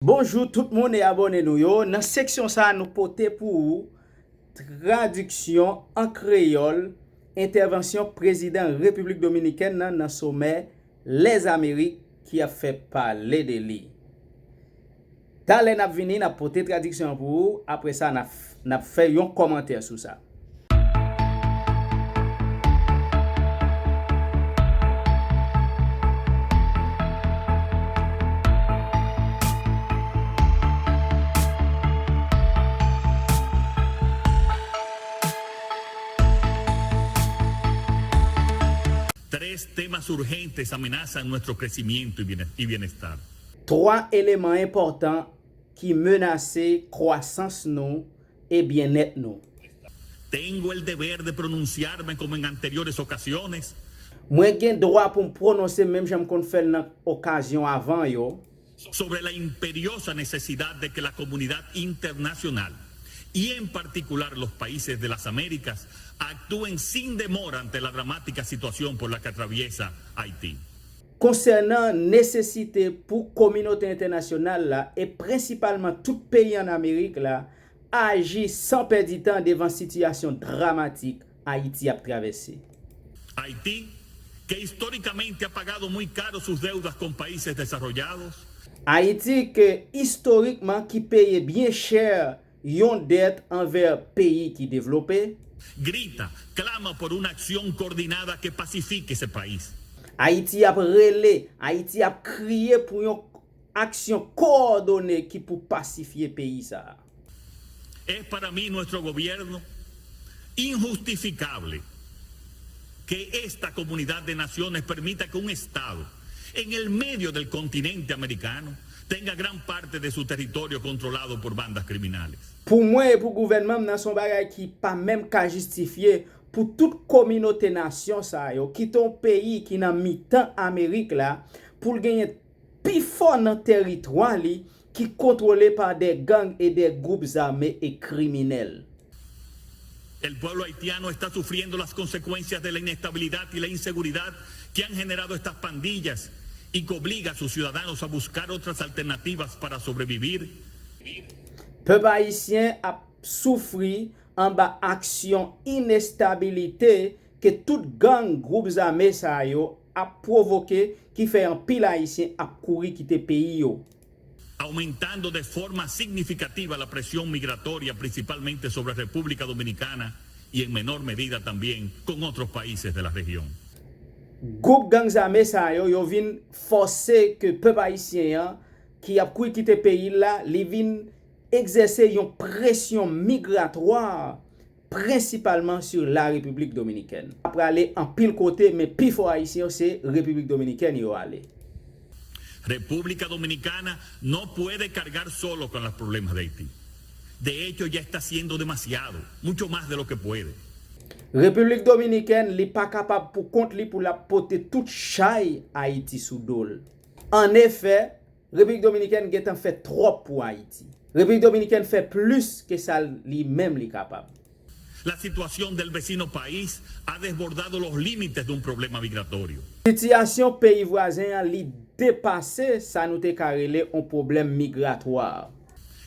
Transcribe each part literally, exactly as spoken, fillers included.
Bonjou tout moun e abòne nou yo. Nan seksyon sa a, nou pote pou ou tradiksyon an kreyòl entèvansyon prezidan Repiblik Dominikèn nan nan somè Lèzamerik ki ap fè pale de li. Talè n ap vini, n ap pote tradiksyon an pou ou. Apre sa, n ap, n ap fè yon kòmantè sou sa. Tres temas urgentes amenazan nuestro crecimiento y biene- y bienestar. Twa eleman enpòtan ki menase kwasans nou e byennèt nou. Tengo el deber de pronunciarme como en anteriores ocasiones Mwen gen dwa pou m pwononse menm jan m konn fè l nan okazyon avan yo sobre la imperiosa necesidad de que la comunidad internacional y en particular los países de las Américas actúen sin demora ante la dramática situación por la que atraviesa Haití. konsènan nesesite pou kominote entènasyonal la e prensipalman tout peyi ann Amerik la aji san pèdi tan devan sitiyasyon dramatik Ayiti ap travèse. Haití, que históricamente ha pagado muy caro sus deudas con países desarrollados, Ayiti ke istorikman ki peye byen chè yon dèt anvè peyi ki devlope, grita, clama por una acción coordinada que pacifique ese país. Ayiti ap rele, Ayiti ap kriye pou yon aksyon kowòdone ki pou pasifye peyi sa a. Es para mí nuestro gobierno injustificable que esta comunidad de naciones permita que un Estado en el medio del continente americano tenga gran parte de su territorio controlado por bandas criminales. Pou mwen e pou gouvènman m nan se yon bagay ki pa menm ka jistifye pou tout kominote nasyon sa yo kite yon peyi ki nan mitan Amerik la pou l genyen pifò nan tèritwa li ki kontwole pa de gang e de gwoup zame e kriminèl. El pueblo haitiano está sufriendo las consecuencias de la inestabilidad y la inseguridad que han generado estas pandillas y que obliga a sus ciudadanos a buscar otras alternativas para sobrevivir. Pèp ayisyen ap soufri anba aksyon inestabilite ke tout gang, gwoup zame sa yo ap pwovoke ki fè anpil Ayisyen ap kouri kite peyi yo. Aumentando de forma significativa la presión migratoria, principalmente sobre República Dominicana y en menor medida también con otros países de la región. Gwoup gang zame sa yo, yo vin fòse ke pèp ayisyen an ki ap kouri kite peyi l la, li vin egzèse yon presyon migratwa prensipalman sou la Repiblik Dominikèn. Ap prale anpil kote, men pifò Ayisyen yo se Repiblik Dominikèn yo ale. República Dominicana no puede cargar solo con los problemas de Haití. De hecho, ya está haciendo demasiado, mucho más de lo que puede. Repiblik Dominikèn, li pa kapab pou kont li pou l ap pote tout chay Ayiti sou do l. Annefè, Repiblik Dominikèn gentan fè twòp pou Ayiti. Repiblik Dominikèn fè plis ke sa li menm li kapab. La situación del vecino país ha desbordado los límites de un problema migratorio. Sitiyasyon peyi vwazen an li depase sa nou te ka rele yon pwoblèm migratwa.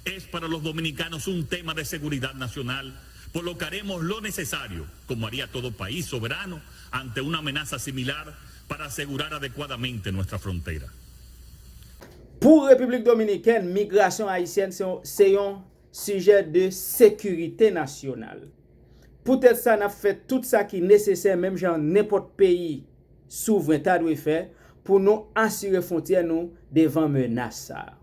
Es para los dominicanos un tema de seguridad nacional, por lo que haremos lo necesario, como haría todo país soberano, ante una amenaza similar, para asegurar adecuadamente nuestra frontera. Pou Repiblik Dominikèn, migrasyon ayisyèn se yon, se yon sijè de sekirite nasyonal. Poutèt sa, n ap fè tout sa ki nesesè, menm jan nenpòt peyi souvren ta dwe fè, pou nou asire fwontyè nou devan menas sa a.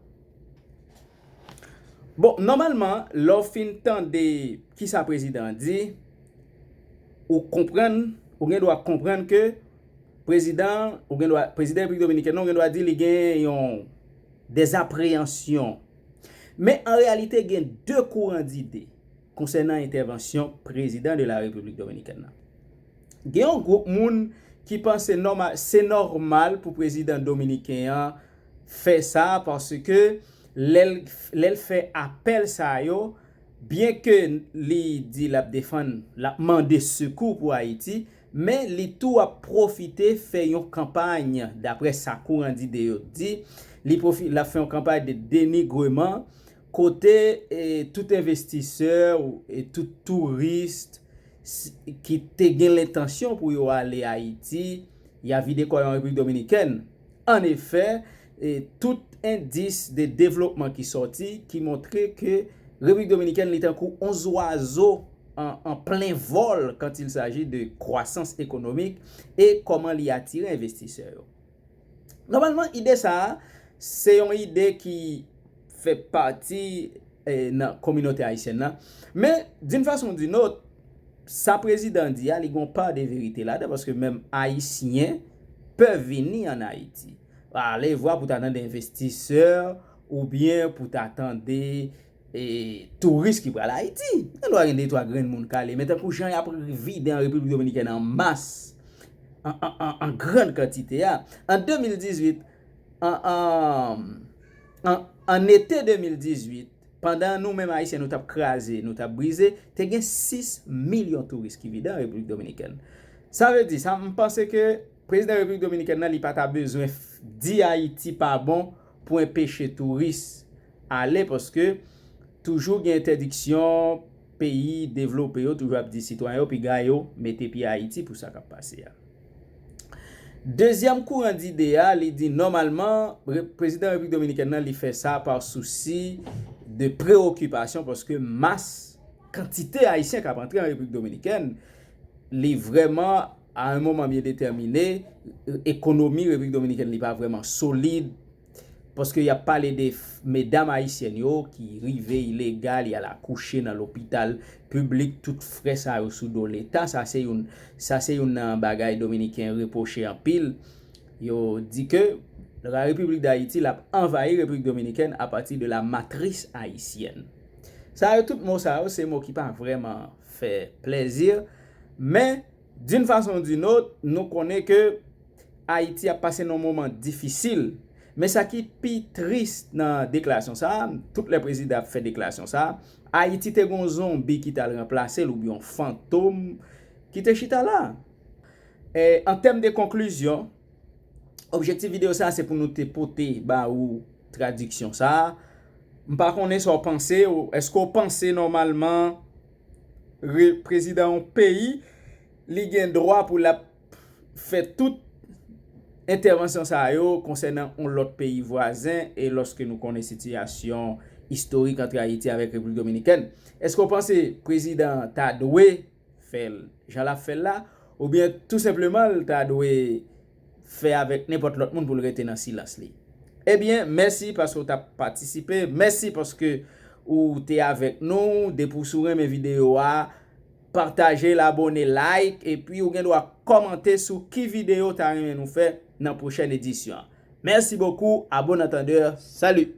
Bon, nòmalman, lè w fin tande kisa prezidan an di, ou konprann, ou gen dwa konprann ke prezidan, ou gen dwa, prezidan Repiblik Dominikèn nan, ou gen dwa di li gen yon dezapreyansyon. Men an reyalite, gen de kouran dide konsènan entèvansyon prezidan de la Repiblik Dominikèn nan. Gen yon gwoup moun ki panse nòmal, se nòmal pou prezidan dominiken an fè sa, paske lè l, lè l fè apèl sa yo, byen ke li di l ap defann, l ap mande sekou pou Ayiti, Men li tou ap pwofite fè yon kanpay, daprè sa kouran dide yo di, li pwofi, l ap fè yon kanpay de denigreman, kote e, tout envestisè e tout touris ki te gen lentansyon pou yo ale Ayiti, y a vide kò yo an Repiblik Dominikèn. Annefè, e, tout endis de devlopman ki sòti ki montre ke Repiblik Dominikèn li tankou yon zwazo an, an plen vòl quand il s'agit de croissance économique e kòman li atire envestisè yo. Nòmalman, ide sa a, se yon ide ki fè pati e, nan kominote ayisyèn nan. Men, d'une façon ou d'une autre, sa prezidan di a, li gon pa de verite ladan, paske menm Ayisyen pè vini an Ayiti. Ale vwa pou ta tande envestisè, oubyen pou ta tande e, touris ki pral Ayiti. Gen dwa gen de twa grenn moun k ale, men tankou jan y ap vide an Repiblik Dominikèn an mas, an, an, an, an grann kantite a. An de mil dizuit, an, an, an, an ete de mil dizuit, pandan nou menm Ayisyen nou t ap kraze, nou t ap brize, te gen sis milyon touris ki vide an Repiblik Dominikèn. Sa vle di, sa, m panse ke prezidan Repiblik Dominikèn nan, li pa ta bezwen f- di Ayiti pa bon pou enpeche touris ale, paske toujou gen entèdiksyon peyi devlope yo toujou ap di sitwayen yo piga yo mete pye Ayiti pou sa k ap pase a. Dezyèm kouran dide a, li di nòmalman, re- prezidan Repiblik Dominikèn nan, li fè sa pa sousi de prewokipasyon, paske mas kantite Ayisyen k ap antre an Repiblik Dominikèn, li vrèman, a yon moman byen detèmine, ekonomi Repiblik Dominikèn li pa vrèman solid, paske y ap pale de f- medam ayisyèn yo ki rive ilegal, y al akouche nan lopital piblik, tout frè sa yo sou do Leta. Sa se youn, sa se youn nan bagay dominiken repwoche anpil. Yo di ke la Repiblik Dayiti l ap anvayi Repiblik Dominikèn apati de la matris ayisyèn. Sa yo, tout mo sa yo, se mo ki pa vrèman fè plèzi, men d'une façon ou d'une autre, nou konnen ke Ayiti ap pase nan yon moman difisil. Men sa ki pi tris nan deklarasyon sa a, tout lè prezidan ap fè deklarasyon sa a, Ayiti te gon zonbi ki t al ranplase l oubyen yon fantom ki te chita la. E, an tèm de konklizyon, objektif videyo sa a se pou nou te pote ba ou tradiksyon sa a. M pa konnen sa w panse, ou, èske w panse nòmalman re- prezidan yon peyi, li gen dwa pou l ap fè tout entèvansyon sa yo konsènan yon lòt peyi vwazen, e lòske nou konnen sitiyasyon istorik ant Ayiti avèk Repiblik Dominikèn? Èske w panse prezidan ta dwe fè l jan l ap fè l la, oubyen tou senpleman l ta dwe fè avèk nenpòt lòt moun pou l rete nan silans li? Ebyen, mèsi paske w t ap patisipe, mèsi paske ou te avèk nou. Depi w si w renmen videyo a, pataje l, abòne, like, epi ou gen dwa kòmante sou ki videyo w ta renmen nou fè nan pwochèn edisyon an. Merci beaucoup, à bon entendeur, salut!